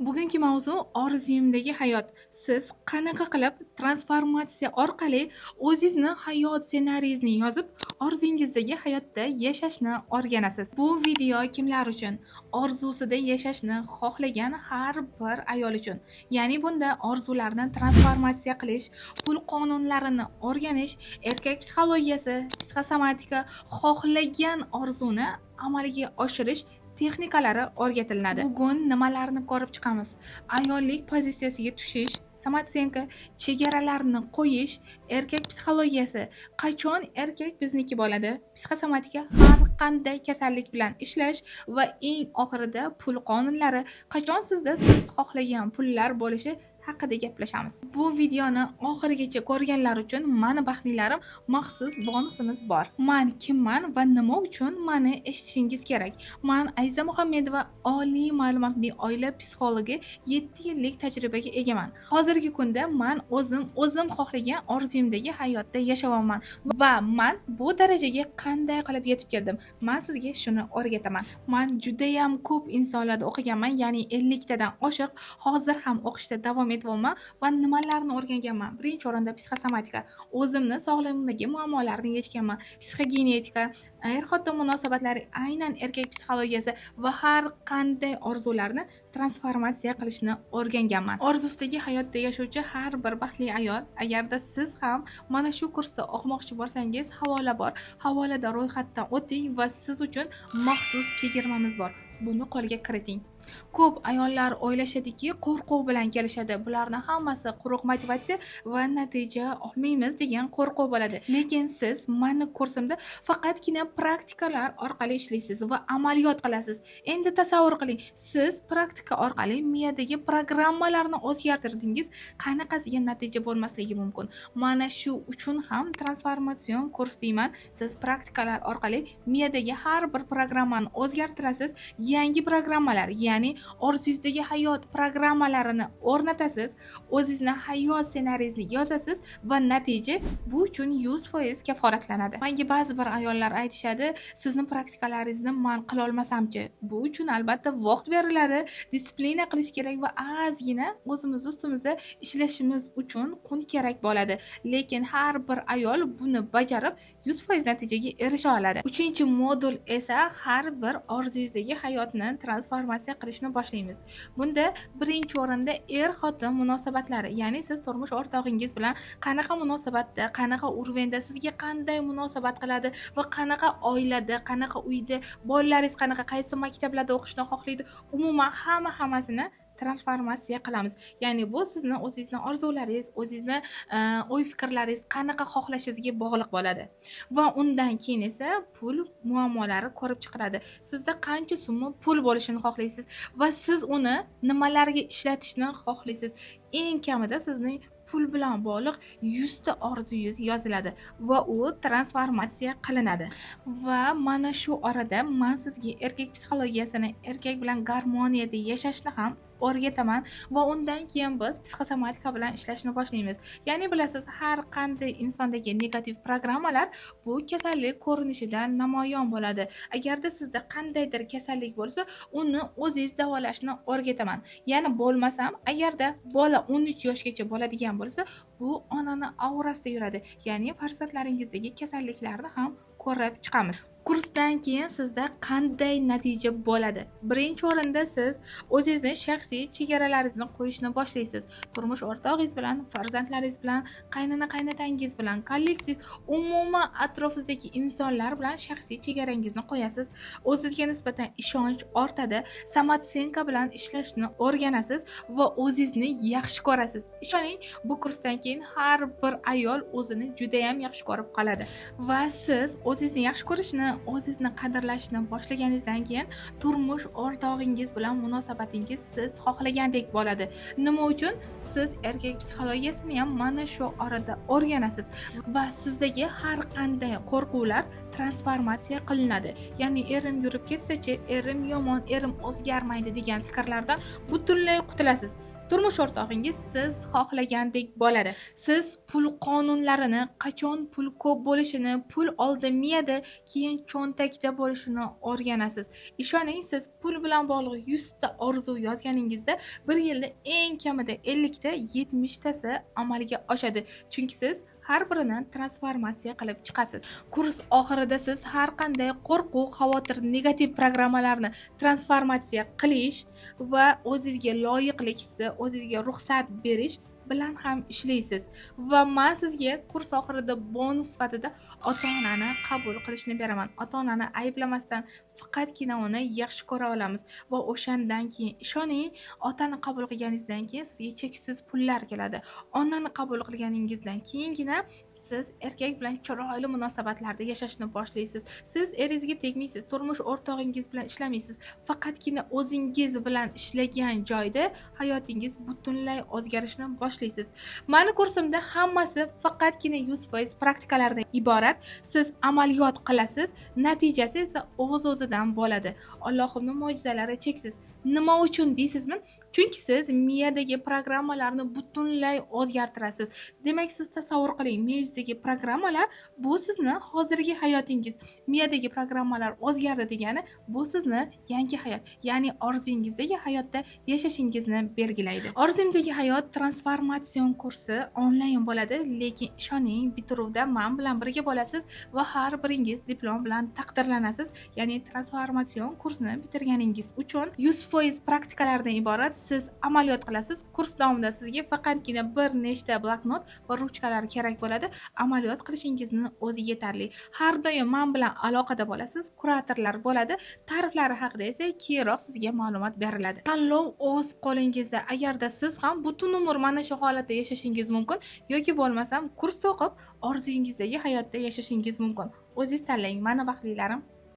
Bugungi mavzu orzuyimdagi hayot. Siz qanaqa qilib transformatsiya orqali o'zingizni hayot ssenariyngizni yozib, orzuyingizdagi hayotda yashashni o'rganasiz. Bu video kimlar uchun? Orzusida yashashni xohlagan har bir ayol uchun. Ya'ni bunda orzularni transformatsiya qilish, pul qonunlarini o'rganish, erkak psixologiyasi, psixosomatika, xohlagan orzuni amalga oshirish texnikalari o'rgatilinadi. Bugun nimalarni ko'rib chiqamiz? Ayollik pozitsiyasiga tushish, самооценка, chegaralarni qo'yish, erkak psixologiyasi, qachon erkak bizniki bo'ladi, psixosomatika, har qanday kasallik bilan ishlash va eng oxirida pul qonunlari, qachon sizda siz xohlagan pullar bo'lishi haqida gaplashamiz. Bu videoni oxirigacha ko'rganlar uchun mani baxtlilarim maxsus bonusimiz bor. Man kimman va nima uchun mani eshitishingiz kerak? Man Ayza Muhammedova, oliy ma'lumotli oila psixologi, 7 yillik tajribaga egaman. Hozirgi kunda man o'zim xohlagan orzuyimdagi hayotda yashayapman va man bu darajaga qanday qilib yetib keldim? Man sizga shuni o'rgataman. Man judayam ko'p insonlarda o'qiganman, ya'ni 50 tadan oshiq. Hozir ham o'qishda davom etyapman va nimalarni o'rganganman? Birinchi o'rinda psixosomatika. O'zimni sog'lig'imdagi muammolarni yechganman. Psixogenetika, er-xotin munosabatlari, aynan erkak psixologiyasi va har qanday orzularni transformatsiya qilishni o'rganganman. Orzusidagi hayotda yashovchi har bir baxtli ayol, agarda siz ham mana shu kursda o'qimoqchi bo'lsangiz, havola bor. Havolada ro'yxatdan o'ting va siz uchun maxsus chegirmamiz bor. Buni qo'lga kiriting. Ko'p ayollar o'ylashadiki, qo'rquv bilan kelishadi. Bularni hammasi quruq motivatsiya va natija olmaymiz degan qo'rquv bo'ladi. Lekin siz mani kursimda faqatgina praktikalar orqali ishlaysiz va amaliyot qilasiz. Endi tasavvur qiling, siz praktika orqali miyadagi programmalarni o'zgartirdingiz, qanaqasiga natija bo'lmasligi mumkin? Mana shu uchun ham transformatsion kurs deyman. Siz praktikalar orqali miyadagi har bir programmani o'zgartirasiz, yangi programmalar, ya'ni orzuyingizdagi hayot programmalarini o'rnatasiz, o'zingizni hayot ssenariyngizni yozasiz va natija bu uchun 100% kafolatlanadi. Menga ba'zi bir ayollar aytishadi: "Sizni praktikalaringizni man qilolmasamchi?" Bu uchun albatta vaqt beriladi, дисциплина qilish kerak va ozgina o'zimiz ustimizda ishlashimiz uchun kun kerak bo'ladi. Lekin har bir ayol buni bajarib, 100% natijaga erisha oladi. Uchinchi modul esa har bir orzuyingizdagi hayotni transformatsiya qilishni boshlaymiz. Bunda birinchi o'rinda er-xotin munosabatlari, ya'ni siz turmush o'rtog'ingiz bilan qanaqa munosabatda, qanaqa уровень da, sizga qanday munosabat qiladi va qanaqa oilada, qanaqa uyda, bolalaringiz qanaqa, qaysi maktablarda o'qishni xohlaydi, umuman hamma hammasini transformatsiya qilamiz. Ya'ni bu sizni o'zingizni orzularingiz, o'zingizni o'y fikrlaringiz qanaqa xohlashingizga bog'liq bo'ladi. Va undan keyin esa pul muammolari ko'rib chiqiladi. Sizda qancha summa pul bo'lishini xohlaysiz va siz uni nimalarga ishlatishni xohlaysiz. Eng kamida sizning pul bilan bog'liq 100 ta orzungiz yoziladi va u transformatsiya qilinadi. Va mana shu orada man sizga erkak psixologiyasini, erkak bilan garmoniyada yashashni ham o'rgataman va undan keyin biz psixosomatika bilan ishlashni boshlaymiz. Ya'ni bilasiz, har qanday insondagi negativ programmalar bu kasallik ko'rinishida namoyon bo'ladi. Agarda sizda qandaydir kasallik bo'lsa, uni o'zingiz davolashni o'rgataman. Ya'ni bo'lmasam, agarda bola 13 yoshgacha bo'ladigan bo'lsa, bu onani aurasida yuradi. Ya'ni farzandlaringizdagi kasalliklarni ham ko'rib chiqamiz. Kursdan keyin sizda qanday natija bo'ladi? Birinchi o'rinda siz o'zingizni shaxsiy chegaralaringizni qo'yishni boshlaysiz. Turmush o'rtog'ingiz bilan, farzandlaringiz bilan, qaynona qaynotangiz bilan, kollektiv, umuman atrofingizdagi insonlar bilan shaxsiy chegarangizni qo'yasiz. O'zizga nisbatan ishonch ortadi, самооценка bilan ishlashni o'rganasiz va o'zingizni yaxshi ko'rasiz. Ishoning, bu kursdan keyin har bir ayol o'zini judayam yaxshi ko'rib qoladi. Va siz o'zingizni yaxshi ko'rishni, o'zingizni qadrlashni boshlaganingizdan keyin turmush o'rtog'ingiz bilan munosabatingiz siz xohlagandek bo'ladi. Nima uchun? Siz erkak psixologiyasini ham mana shu orada o'rganasiz va sizdagi har qanday qo'rquvlar transformatsiya qilinadi. Ya'ni erim yurib ketsa-chi, erim yomon, erim o'zgarmaydi degan fikrlardan butunlay qutulasiz. Turmush o'rtog'ingiz siz xohlagandek bo'ladi. Siz pul qonunlarini, qachon pul ko'p bo'lishini, pul oldin miyada, keyin cho'ntakda bo'lishini o'rganasiz. Ishoning, siz pul bilan bog'liq 100 ta orzu yozganingizda bir yilda eng kamida 50 ta, 70 tasi amalga oshadi. Chunki siz har birini transformatsiya qilib chiqasiz. Kurs oxirida siz har qanday qo'rquv, xavotir, negativ programmalarni transformatsiya qilish va o'zingizga loyiqlik hissi, o'zingizga ruxsat berish bilan ham ishlaysiz. Va men sizga kurs oxirida bonus sifatida ota-onani qabul qilishni beraman. Ota-onani ayblamasdan faqatgina uni yaxshi ko'ra olamiz va o'shandan keyin ishoning, otani qabul qilganingizdan keyin sizga cheksiz pullar keladi. Onani qabul qilganingizdan keyingina siz erkak bilan chiroyli munosabatlarda yashashni boshlaysiz. Siz eringizga tegmaysiz, turmush o'rtog'ingiz bilan ishlamaysiz. Faqatgina o'zingiz bilan ishlagan joyda hayotingiz butunlay o'zgarishni boshlaysiz. Mani kursimda hammasi faqatgina 100% praktikalardan iborat. Siz amaliyot qilasiz, natijasi esa o'z-o'zidan bo'ladi. Allohimning mo'jizalari cheksiz. Nima uchun deysizmi? Chunki siz miyadagi programmalarni butunlay o'zgartirasiz. Demak, siz tasavvur qiling, miyangizdagi programmalar bu sizni hozirgi hayotingiz. Miyadagi programmalar o'zgardi degani bu sizni yangi hayot, ya'ni orzungizdagi hayotda yashashingizni belgilaydi. Orzumdagi hayot transformatsion kursi onlayn bo'ladi, lekin ishoning, bitiruvda men bilan birga bo'lasiz va har biringiz diplom bilan taqdirlanasiz. Ya'ni transformatsion kursni bitirganingiz uchun 100% praktikalardan iborat. Siz amaliyot qilasiz. Kurs davomida sizga faqatgina bir nechta bloknot va ruchkalar kerak bo'ladi. Amaliyot qilishingizni o'zi yetarli. Har doim men bilan aloqada bo'lasiz, kuratorlar bo'ladi. Tariflari haqida esa keyinroq sizga ma'lumot beriladi. Tanlov o'z qo'lingizda. Agarda siz ham butun umr mana shu holatda yashashingiz mumkin yoki bo'lmasam kursda o'qib orzuyingizdagi hayotda yashashingiz mumkin. O'zingiz tanlang. Mani baxtlilarim.